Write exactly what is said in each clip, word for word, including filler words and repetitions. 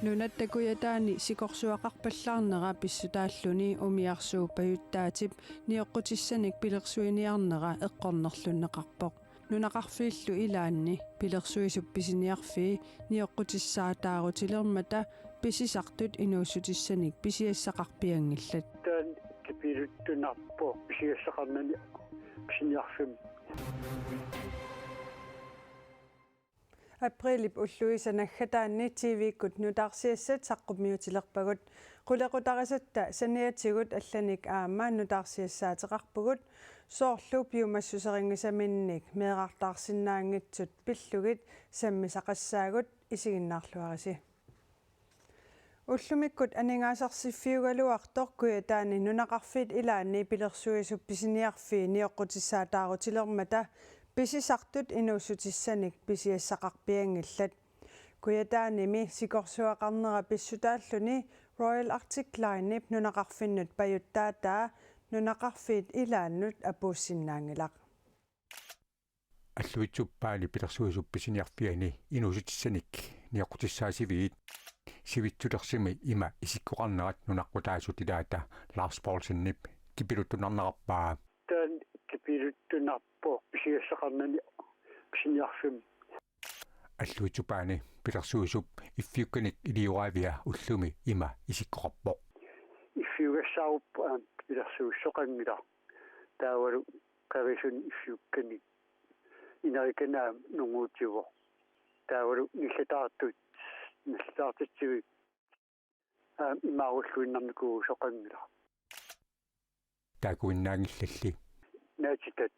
Nunatta Kujataani sikorsuaqarpallaarnera pissutaalluni umiarsuup pajuttaatip nioqqutissanik pilersuiniarnera eqqornerlunneqarpoq. Nunaqarfiillu ilaanni pilersuisup pisiniarfii nioqqutissaataarutilermata pisisartut inuussutissanik pisiassaqarpianngillat. Taanna kipiluttunarpoq pisiassaqarnani pisiniarfimmi. Aprilip ulluisa naggataani T V-kkut nutaarsiassat saqqummiutilerpagut. Qulequtarisatta saniatigut allanik aamma nutaarsiassaateqarpugut, soorlu piumassuserinngisaminnik meerartaarsinnaanngitsut pillugit sammisaqassaagut, isiginnaarluarisi. Ullumikkut aningaasarsiffiugaluartoq Kujataani nunaqarfiit ilaanni pilersuisup pisiniarfii nioqqutissaataarutilermata pisisartut inuussutissanik pisiassaqarpianngillat. Kujataanimi sikorsuaqarnera pissutaalluni Royal Arctic Linep nunaqarfinnut pajuttaataa nunaqarfiit ilaannut apuussinnaanngilaq. Alluitsuppaani pilersuisup pisiniarfiani inuussutissanik nioqqutissaasiviit sivitsulersumi ima isikkoqarnerat nunaqqutaasut ilaata Lars Poulsenip kipiluttunarnerarpaa. Taanna kipiluttunarpoq pisiassaqarnani pisiniarfimmi. Alluitsuppaani pilersuisup iffiukkanik ilioraavia ullumi ima isikkoqarpoq. Iffiugassaaruppoq aamma pilersuissoqanngilaq. Taavalu qerisunik iffiukkanik inerikanaa nunguutivoq. Taavalu nillataartut, nillataartitsivik aamma imaarulluinnarnikuusoqanngilaq. Taakuinnaanngillalli. Naatitat,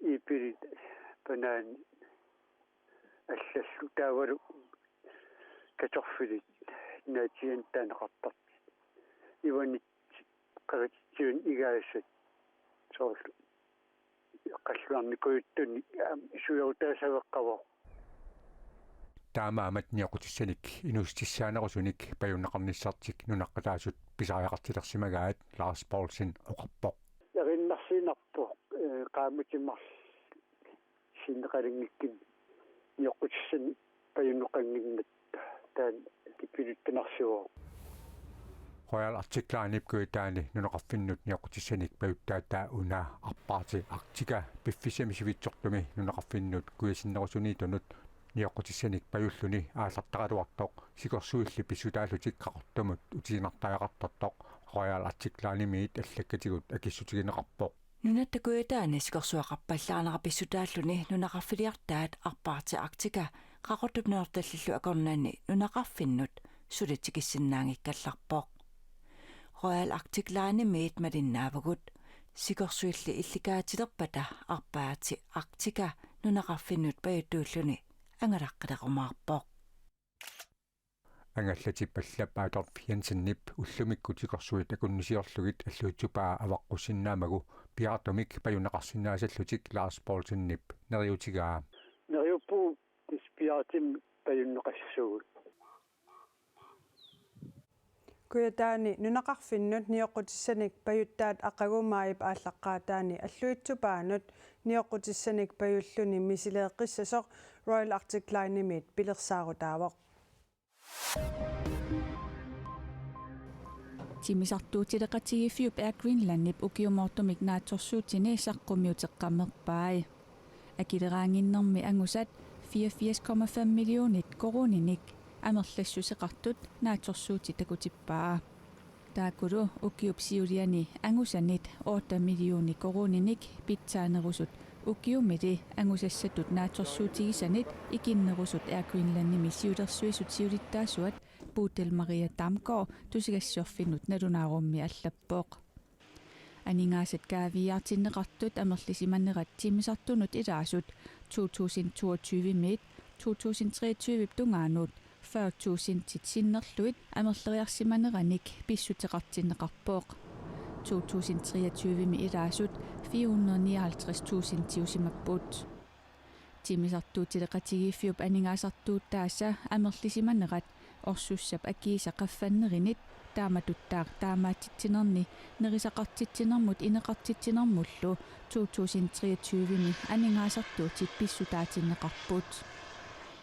iipilit, banaanit allallu taavalu kartoffelit naatiinnarneqartartut. Ivanit qerititsivinik igaasat soorlu qallunaarnikuujuttuni aamma suerutaasaveqqavoq. Taamaammat nioqqutissanik inuussutissaanerusunik pajunneqarnissartik nunaqqutaasut pisariaqartilersimagaat Lars Poulsen oqarpoq. Erinnarsiinarpoq, eh, qaammatit marluk sinneqalinngikkunik nioqqutissanik pajunneqannginnatta taanna kipiluttunarsivoq. Royal Arctic Linep Kujataani nunaqarfinnut nioqqutissanik pajuttaataa una Arctic Arctica piffissami sivitsortumi nunaqarfinnut kujasinnerusuniitunut nioqqutissanik pajulluni aallartaraluartoq sikorsuilli pissutaallutik Qaqortumut utiinnartariaqartartoq Royal Arctic Linemiit allakkatigut akissutigineqarpoq. Nunatta Kujataani sikorsuaqarpallaarnera pissutaalluni nunaqarfiliartaat Arctic Arctica Qaqortup Nanortallillu akornanni nunaqarfinnut suli tikissinnaanngikkallarpoq. Royal Arctic Linemiit malinnaavugut. Sikorsuilli illikaatilerpata Arctic Arctica nunaqarfinnut pajuttuulluni angalaqqilerumaarpoq. Angallatip allap Adolf Jensenip ullumikkut sikorsuit akunnisiorlugit Alluitsup Paa avaqqussinnaammagu piaartumik pajunneqarsinnaasallutik Lars Poulsenip neriuutigaa. Neriuppugut tassa piaartumik pajunneqassuugut. Kujataani nunaqarfinnut nioqqutissanik pajuttaat aqagu maajip aallaqqaataani Alluitsup Paanut nioqqutissanik pajulluni misileeqqissasoq Royal Arctic Linemiit pilersaarutaavoq. Timmisartuutileqatigiiffiup Air Greenlandip ukiumoortumik naatsorsuutini saqqummiuteqqammerpai. Akileraannginnermi angusat fireogfirs komma fem millionit koruuninik amerlassuseqartut naatsorsuutit takutippaa. Taakkulu ukiup siuliani angusanit otte millionit koruuninik pitsaanerusut ukiumili angusassatut naatsorsuutigisanit ikinnerusut Air Greenlandimi siulersuisut siulittaasuat Bodil Maria Damgaard Tusagassiorfinnut nalunaarummi allappoq. Aningaasat kaaviiaartinneqartut amerlisimanerat timmisartunut ilaasut to tusind toogtyve-miit to tusind treogtyve-p tungaanut fyrre tusindit sinnerlugit amerleriarsimaneranik pissuteqartinneqarpoq. To tusind treogtyve-mi ilaasut fire hundrede nioghalvtreds tusindiusimapput. Timmisartuutileqatigiiffiup aningaasartuutaasa amerlisimanerat orsussap akiisa qaffannerinit taamatuttaaq taamaatsitsinerni nerisaqartitsinermut ineqartitsinermullu to tusind treogtyve-mi aningaasartuutit pissutaatinneqarput.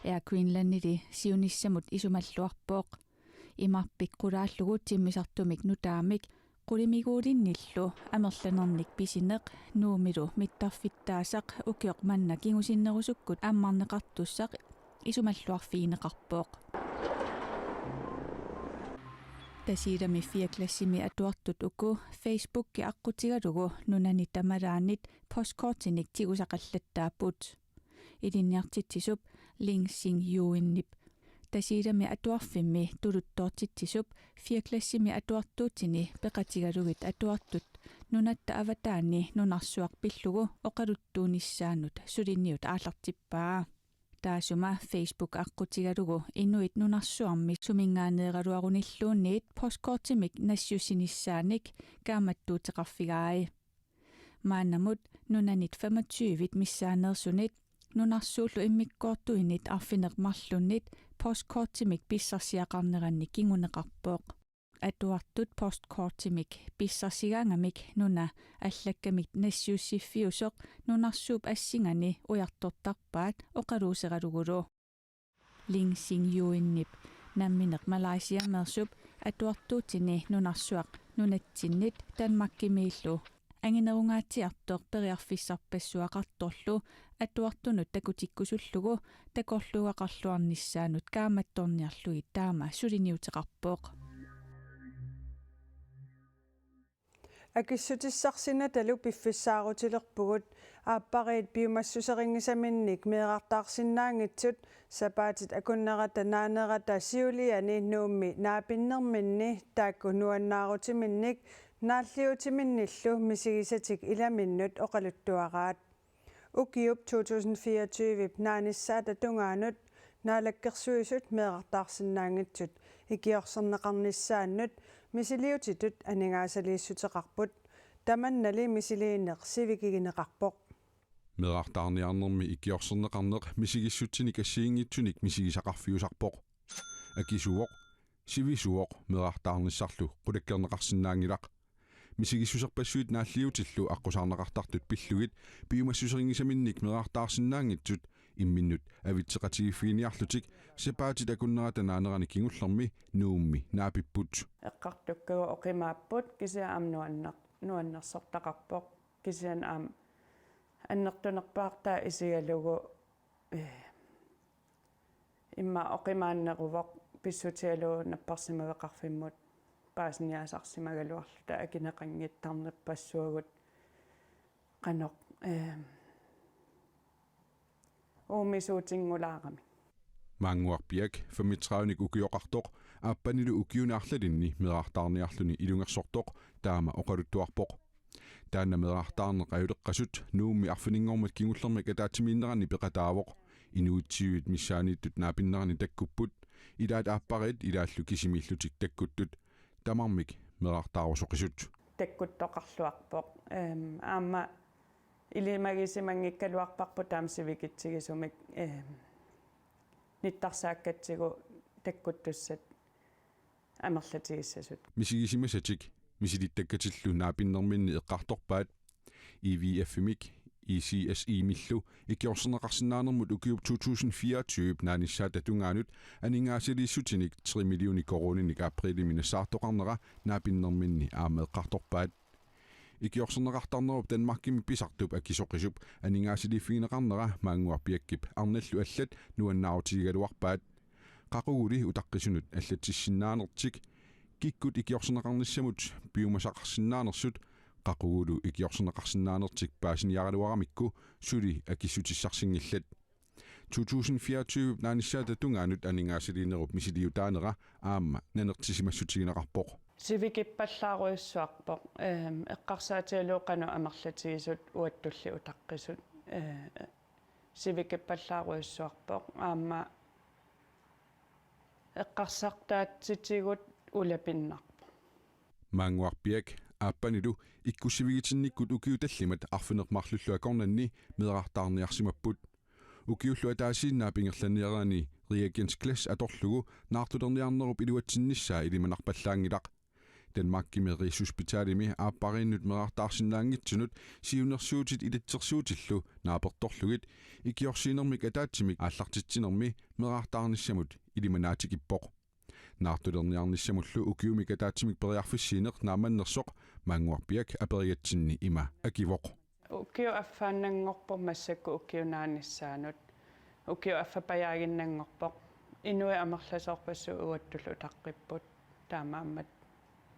Air Greenlandili siunissamut isumalluarpoq. Imarpik qulaallugu timmisartumik nutaamik qulimiguulinnillu amerlanernik pisineq Nuummilu mittarfittaasaq ukioq manna kingusinnerusukkut ammarneqartussaq isumalluarfigineqarpoq. Tasiilami fjerde klassimi atuartut uku Facebooki aqqutigalugu nunani tamalaanit postkortinik tigusaqallattaapput. Ilinniartitsisup Ling Xing Yuinip Tasiilami atuarfimmi tuluttoortitsisup fjerde klassimi atuartuutini peqatigalugit atuartut nunatta avataani nunarsuaq pillugu oqaluttuunissaanut suliniut aallartippaa. Taassuma Facebook aqqutigalugu inuit nunarsuarmi suminngaanneeraluarunilluunniit postkortimik nassiussinissaanik kaammattuuteqarfigai. Maannamut nunanit femogtyve missaaneersunit nunarsuullu immikkoortuinit arfineq-marlunnit postkortimik pissarsiaqarneranni kinguneqarpoq. Atuartut postkortimik pissarsigaangamik nuna allakkamik nassiussiffiusoq nunarsuup assingani ujartortarpaat oqaluuseralugulu. Ling Xing Yuinip nammineq Malaysiameersup atuartuutini nunarsuaq nunatsinnit Danmarkimiillu anginerungaatsiartoq periarfissarpassuaqartorlu atuartunut takutikkusullugu takorluugaqarluarnissaanut kaammattorniarlugit taama suliniuteqarpoq. Akissutissarsinnatalu piffissaarutilerpugut aappariit piumassuserinngisaminnik meerartaarsinnaanngitsut sapaatit akunnerata naanerata siuliani Nuummi naapinnerminni taakku nuannaarutiminnik naalliutiminnillu misigisatik ilaminnut oqaluttuaraat. Ukiup to tusind fireogtyve naanissaata tungaanut Naalakkersuisut meerartaarsinnaanngitsut ikiorserneqarnissaannut misiliutitut aningaasaliissuteqarput. Tamannali misiliineq sivikigineqarpoq. Meerartaarniarnermi ikiorserneqarneq misigissutsinik assigiinngitsunik misigisaqarfiusarpoq. Akisuvoq, sivisuvoq meerartaarnissarlu qulakkeerneqarsinnaanngilaq. Misigissuserpassuit naalliutillu aqqusaarneqartartut pillugit piumassuserinngisaminnik meerartaarsinnaanngitsut imminnut avitseqatigiiffiginiarlutik sapaatit akunnerata naanerani kingullermi Nuummi naapipput. Eqqartukkagut oqimaapput kisianni aamma nuanner-, nuannersortaqarpoq kisianni aamma annertunerpaartaa isigalugu, eh, immaqa oqimaanneruvoq pissutigalugu napparsimmaveqarfimmut paasiniaasarsimagaluarluta akineqanngittarnerpassuagut qanoq, eh, uumisuutinngulaarami. Maannguaq Piak femogtredive-nik ukioqartoq aappanilu ukiuni arlalinni meerartaarniarluni ilungersortoq taama oqaluttuarpoq. Taanna meerartaarneq ajuleqqasut Nuummi arfininngormat kingullermik ataatsimiinneranni peqataavoq. Inuit tyvit missaanniittut naapinneranni takkupput. Ilaat aappariit ilaallu kisimiillutik takkuttut. Tamarmik meerartaarusoqisut. Takkuttoqarluarpoq. Ehm, aamma ilimagisimanngikkaluarparput taama sivikitsigisumik, ehm, nittarsaakkatsigit takkuttussat amerlatigissasut. Misigisimasatik misilittakkatillu naapinnerminni eqqartorpaat. I V F-imik I C S I-millu ikiorserneqarsinnaanermut ukiup to tusind fireogtyve naanissaata tungaanut aningaasaliissutinik tre millioner koruuninik aprilimi nassaartoqarnera naapinnerminni aamma eqqartorpaat. Ikiorserneqartarnerup Danmarkimi pisartup akisoqisup aningaasaliiffigineqarnera Maannguaq Piakkip arnallu allat nuannaarutigigaluarpaat. Qaquguli utaqqisunut allatsissinnaanertik, kikkut ikiorserneqarnissamut piumasaqarsinnaanersut, qaqugulu ikiorserneqarsinnaanertik paasiniaraluaramikku suli akissutissarsinngillat. To tusind fireogtyve naanissaata tungaanut aningaasaliinerup misiliutaanera aamma nanertisimassutigineqarpoq. Sivikippallaarujussuarpoq, ehm, eqqarsaatigalugu qanoq amerlatigisut uattulli utaqqisut, eh, sivikippallaarujussuarpoq, aamma eqqarsartaatsitigut ulapinnarpoq. Maannguaq Piak aappanilu ikkussivigitinnikkut ukiut tallimat arfineq-marlullu akornanni meerartaarniarsimapput. Ukiullu ataasiinnaap ingerlanniarani reagensglas atorlugu naartulerniarnerup iluatsinnissaa ilimanarpallaanngilaq. Danmarkimi Rigshospitalimi aappariinnut meerartaarsinnaanngitsunut siunnersuutit ilitsersuutillu naapertorlugit ikiorsiinermik ataatsimik aallartitsinermi meerartaarnissamut ilimanaatikippoq. Naartulerniarnissamullu ukiumik ataatsimik periarfissiineq naammannersoq Maannguaq Piak aperigatsinni ima akivoq. Ukiup affaannanngorpoq massakkut ukiunaanissaanut. Ukiup affapajaaginnanngorpoq. Inuit amerlasoorpassuit uattullu utaqqipput. Taamaammat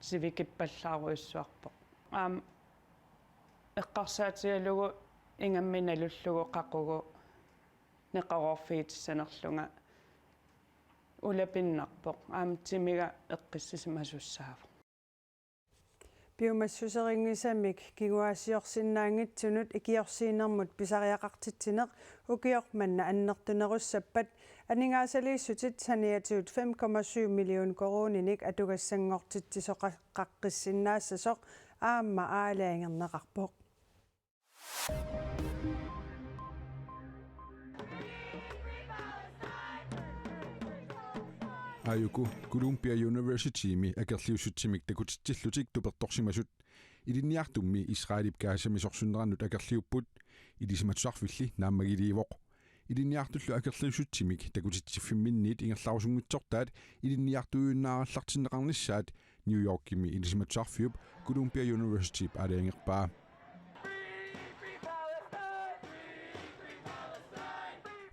sivikippallaarujussuarpoq. Aamma eqqarsaatigalugu ingammik nalullugu qaqugu neqeroorfigitissanerlunga ulapinnarpoq. Aamma timiga eqqissisimasussaavoq. Piumassuserinngisamik kinguaassiorsinnaanngitsunut ikiorsiinermut pisariaqartitsineq ukioq manna annertunerussappat aningaasaliissutit saniatigut fem komma syv million koruuninik atugassanngortitsisoqaqqissinnaassasoq aamma aalajangerneqarpoq. Aajuku Columbia Universitymi akerliussutsimik takutitsillutik tupertorsimasut. Ilinniartummi Israelip Gazami sorsunnerannut akerliupput. Ilisimatusarfilli naammagiliivoq. Ilinniartullu akerliussutsimik takutitsiffimminniit ingerlarusunngitsortaat ilinniartuinnarallartinneqarnissaat New Yorkimi ilisimatusarfiup Columbia Universityp aalajangerpaa.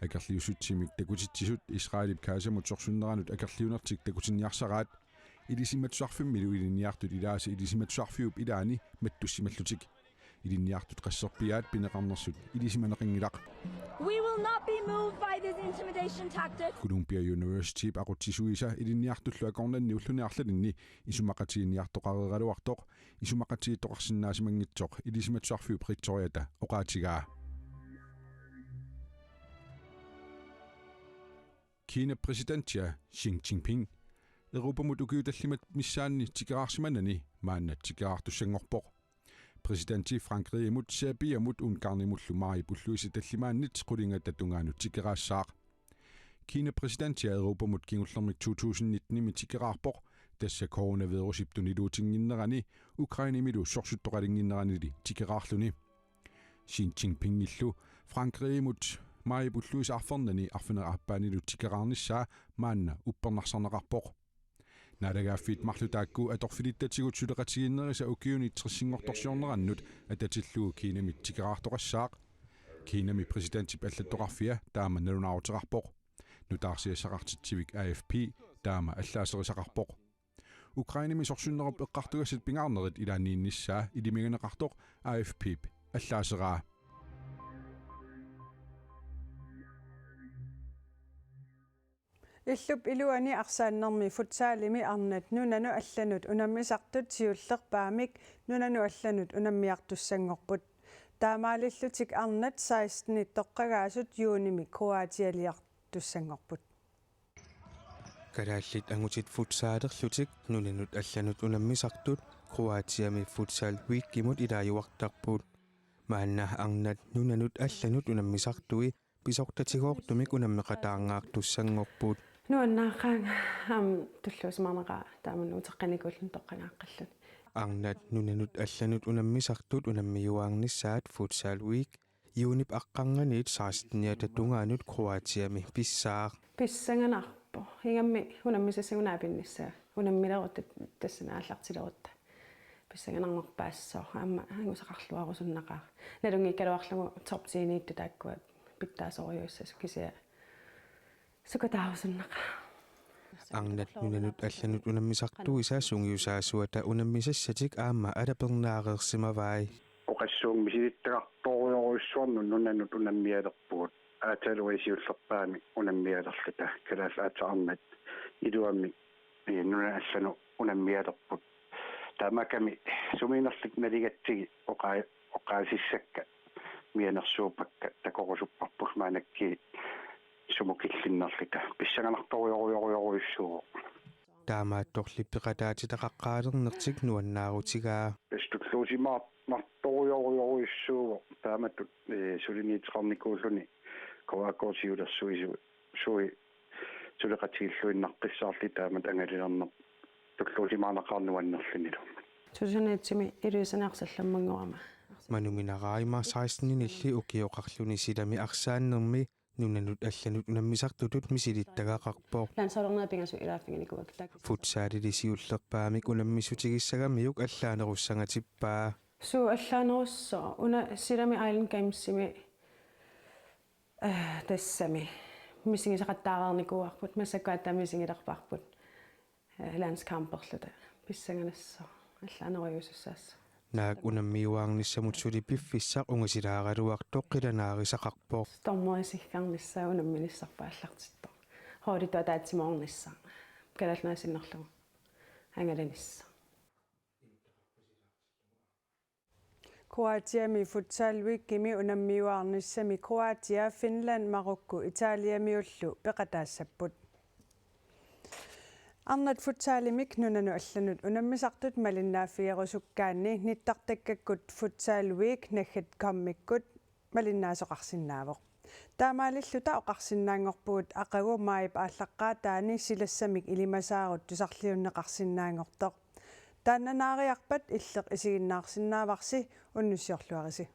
Akerliussutsimik takutitsisut Israelip Gazamut sorsunnerannut akerliunertik takutinniarsaraat. Ilisimatusarfimmilu ilinniartut ilaasa ilisimatusarfiup ilaani mattussimallutik. Ilinniartut qasserpiaat pineqarnersut ilisimaneqanngilaq. We will not be moved by this intimidation tactic. Columbia Universityp aqutsisuisa ilinniartullu akornanni ulluni arlalinni isumaqatigiinniartoqareeraluartoq isumaqatigiittoqarsinnaasimanngitsoq ilisimatusarfiup rektoriata oqaatigaa. Kina præsidentia Xi Jinping Europamut ukiut tallimat missaanni tikeraarsimanani maanna tikeraartussanngorpoq. Præsidenti Frankrigimut, Serbiamut Ungarnimullu maajip ulluisa tallimaannit qulingatta tungaanut tikeraassaaq. Kina præsidentia Europamut kingullermik to tusind nitten-imi tikeraarpoq, tassa coronavirusip tuniluutinnginnerani Ukrainemilu sorsuttoqalinnginneranili tikeraarluni. Xi Jinpingillu Frankrigimut maajip ulluisa arfernani arfineq-aappaanilu tikeraarnissaa maanna uppernarsarneqarpoq. Naalagaaffiit marluk taakku atorfilittatigut suleqatigiinnerisa ukiuni tressinngortorsiornerannut atatillugu Kinamit tikeraartoqassaaq. Kinami præsidentip allattoqarfia taama nalunaaruteqarpoq. Nutaarsiassaqartitsivik A F P taama allaaserisaqarpoq. Ukrainemi sorsunnerup eqqartugassat pingaarnerit ilaanniinnissaa ilimagineqartoq A F P-p allaaseraa. Illup iluani arsaannermi futsalimi arnat nunanut allanut unammisartut siullerpaamik nunanut allanut unammiartussanngorput. Taamaalillutik arnat seksten-it toqqagaasut juunimi Kroatialiartussanngorput. Kalaallit angutit futsalerlutik nunanut allanut unammisartut Kroatiami Futsal Weekimut ilaajuartarput. Maanna arnat nunanut allanut unammisartui pisortatigoortumik unammeqataangaartussanngorput. Nuannaaqaanga aamma tulluusimaarnaqaaq taama uteqqinikuulluni toqqagaaqqilluni. Arnat nunanut allanut unammisartut unammiuaarnissaat Futsal Week juunip aqqarnganiit seksten-iata tungaanut Kroatiami pissaaq. Pissanganarpoq. Ingammik unammisassagunarpoq apinnissaa. Unammilerutta tassani aallartilerutta. Pissanganarnerpaassooq. Aamma angusaqarluarusunnaqaaq. Nalunngikkaluarlugu top ti-niittut taakkua pitsaasorujussuussasoq kisianni sukataarusunnaqaaq. Arnat nunanut allanut unammisartuisa sungiusaasuata unammisassatik aamma alapernaareersimavai. Oqassuunga misilittagaqartorujorujussuarnut nunanut unammialerpugut. Aatsaat uagut siullerpaamik unammialerluta. Kalaallit aatsaat arnat iluamik, eh, nunanut allanut unammialerput. Tamakkerluinnarmik sumiinnerlugit naligatsigit oqa-, oqaasissakka mianersuuppakka takorusupparput maannakkut sumut killinnerluta. Pissanganartorujorujorujussuuvoq. Taamaattorli peqataatitaqaqqaalernertik nuannaarutigaa. Tassa tulluusimaarnartorujorujorujussuuvoq. Taamatut, eh, suliniuteqarnikuulluni K A K siulersuisui suleqatigilluinnaqqissaarluta taamatut angalanerneq tulluusimaarnaqaaq nuannerlunilu. Susanne Eitzimi Ilulissani arsallammanngorama. Manuminaraaq seksten-inilli ukioqarluni silami arsaannermi nunanut allanut unammisartutut misilittagaqarpoq. Landsholdernerit pingasut ilaaffiginikuuakka. Futsalili siullerpaamik unammissutigissagamiuk allaanerussanngatippaa. Suu allaanerussooq, una silami Island Gamesimi, eh, tassami misigisaqattaareernikuuarput, massakkut aatsaat misigilerparput, eh, landskamperluta, pissanganassaaq, allaanerujuusussaassooq. Naak unammiuaarnissamut suli piffissaq ungasilaaraluartoq qilanaarisaqarpoq. Dommerisigarnissaa unamminissarput aallartittoq. Holditut ataatsimoornissaa. Kalaallit Nunaat sinnerlugu angalanissaa. Kroatiami Futsal Weekimi unammiuaarnissami Kroatia, Finland, Marokko Italiamiullu peqataassapput. Arnat futsalimik nunanut allanut unammisartut malinnaaffigerusukkaanni nittartakkakkut Futsal Week naggat com-ikkut malinnaasoqarsinnaavoq. Taamaalilluta oqarsinnaanngorpugut aqagu maajip aallaqqaataani silassamik ilimasaarut tusarliunneqarsinnaanngortoq. Taanna naariarpat illeq isiginnaarsinnaavarsi, unnussiorluarisi.